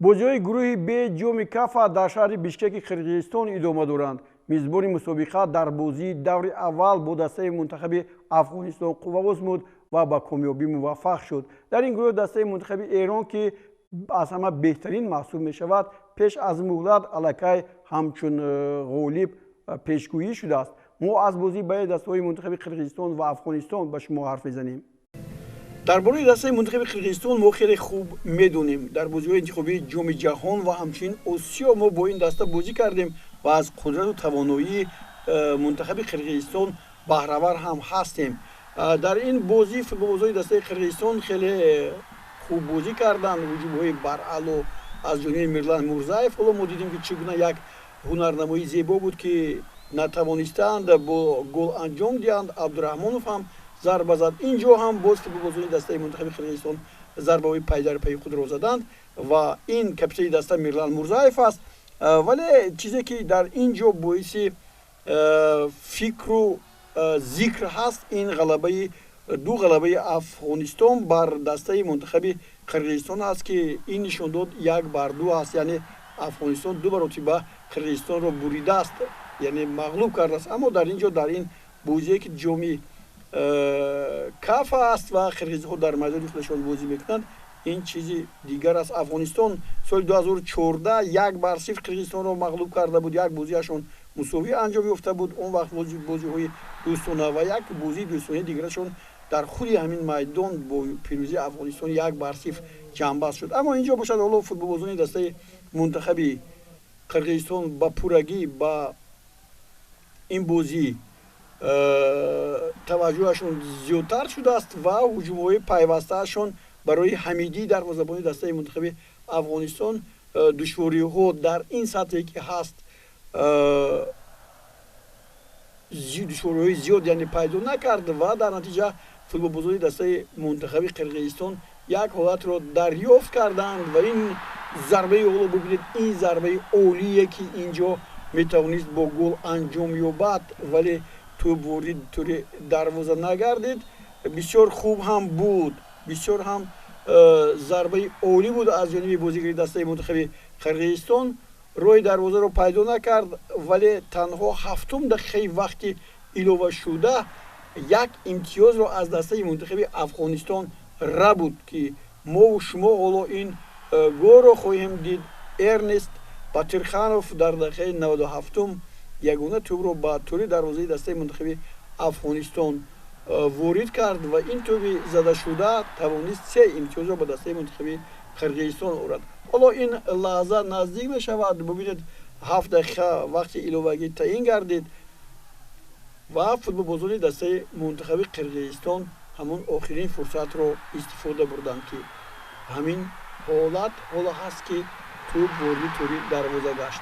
Бозиҳои гурӯҳи Б ҷоми Кафа дар шаҳри Бишкеки Қирғизистон идома доранд. Мизбони мусобиқа дар бозии даври аввал бо дастаи мунтахаби Афғонистон қувва озмуд ва ба комёбӣ муваффақ шуд. Дар ин гурӯҳ дастаи мунтахаби Эрон, ки аз ҳама беҳтарин маҳсуб мешавад, пеш аз муҳлат аллакай ҳамчун ғолиб пешгӯӣ шудааст. Мо аз бозии байни дастаҳои мунтахаби Қирғизистон ва Афғонистон ба шумо ҳарф мезанем. Дар бораи дастаи мунтахаби Қирғизистон мо хеле хуб медонем. Дар бозиҳои интихобии Ҷоми Ҷаҳон ва ҳамчунин Осиё мо бо ин даста бозӣ кардем ва аз қудрату тавоноии мунтахаби Қирғизистон баҳравар ҳам ҳастем. Дар ин бозӣ футболбозони дастаи Қирғизистон хеле хуб бозӣ карданд. Ҳуҷумҳои баръало аз ҷониби Мирлан Мурзаев. Ҳоло мо дидем, ки чӣ гуна як ҳунарнамоии зебо буд, ки натавонистаанд бо гол анҷом диҳанд. Абдураҳмонов ҳам зарба зад. Ин ҷо ҳам боз футболбозони дастаи мунтахаби Қирғизистон зарбаҳои пайдарпайи худро заданд ва ин капитани даста Мирлан Мурзаев аст. Вале чизе, ки дар ин ҷо боиси фикру зикр ҳаст, ин ғалабаи ду ғалабаи Афғонистон бар дастаи мунтахаби Қирғизистон аст, ки ин нишондод 1-2 аст, яъне Афғонистон ду маротиба Қирғизистонро буридааст, яъне мағлуб кардааст. Аммо дар ин ҷо, дар ин бозие, ки ҷоми Кафа аст ва қирғизҳо дар майдони худашон бозӣ мекунанд, ин чизи дигар аст. Афғонистон соли 2014 1-0 Қирғизистонро мағлуб карда буд. Як бозиашон мусовӣ анҷом ёфта буд, он вақт бозиҳои дӯстона, ва як бозии дӯстонаи дигарашон дар худи ҳамин майдон бо пирӯзии Афғонистон 1-0 ҷамъбаст шуд. Аммо ин ҷо бошад, ҳоло футболбозони дастаи мунтахаби Қирғизистон ба пуррагӣ ба ин бозӣ таваҷҷӯҳашон зиёдтар шудааст ва ҳуҷумҳои пайвастаашон барои Ҳамидӣ, дарвозабони дастаи мунтахаби Афғонистон, душвориҳо дар ин сатҳе ки ҳаст, душвориҳои зиёд, яъне, пайдо накард. Ва дар натиҷа футболбозони дастаи мунтахаби Қирғизистон як ҳолатро дарёфт карданд ва ин зарбаи, ҳоло бибинед, ин зарбаи олие, ки ин ҷо метавонист бо гол анҷом ёбад, вале тӯб ворид тури дарвоза нагардид. Бисёр хуб ҳам буд, бисёр ҳам зарбаи олӣ буд аз ҷониби бозигари дастаи мунтахаби Қирғизистон, роҳи дарвозаро пайдо накард. Вале танҳо ҳафтум дақиқаи вақти иловашуда як имтиёзро аз дастаи мунтахаби Афғонистон рабуд, ки мову шумо ҳоло ин голро хоҳем дид. Эрнест Батирханов дар дақиқаи 97-ум ягона тӯбро ба тури дарвозаи дастаи мунтахаби Афғонистон ворид кард ва ин тӯби задашуда тавонист се имтиёзро ба дастаи мунтахаби Қирғизистон орад. Ҳоло ин лаҳза наздик мешавад. Бубинед, 7 дақиқа вақти иловагӣ таъин гардид ва футболбозони дастаи мунтахаби Қирғизистон ҳамон охирин фурсатро истифода бурданд, ки ҳамин ҳолат ҳоло ҳаст, ки тӯб вориди тури дарвоза гашт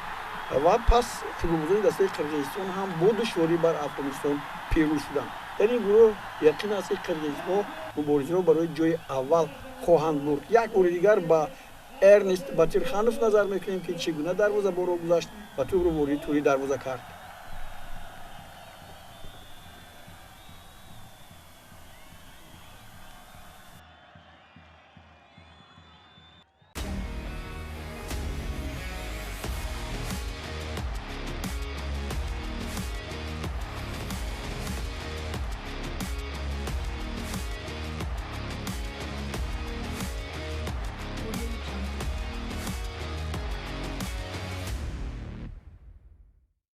ва пас футболбозони дастаи Қирғизистон ҳам бо душворӣ бар Афғонистон пирӯз шуданд. Дар ин гурӯҳ яқин аст, ки қирғизҳо муборизаро барои ҷои аввал хоҳанд бурд. Як бори дигар ба Эрнест Батирханов назар мекунем, ки чӣ гуна дарвозабонро гузашт ва тӯбро вориди тури дарвоза кард.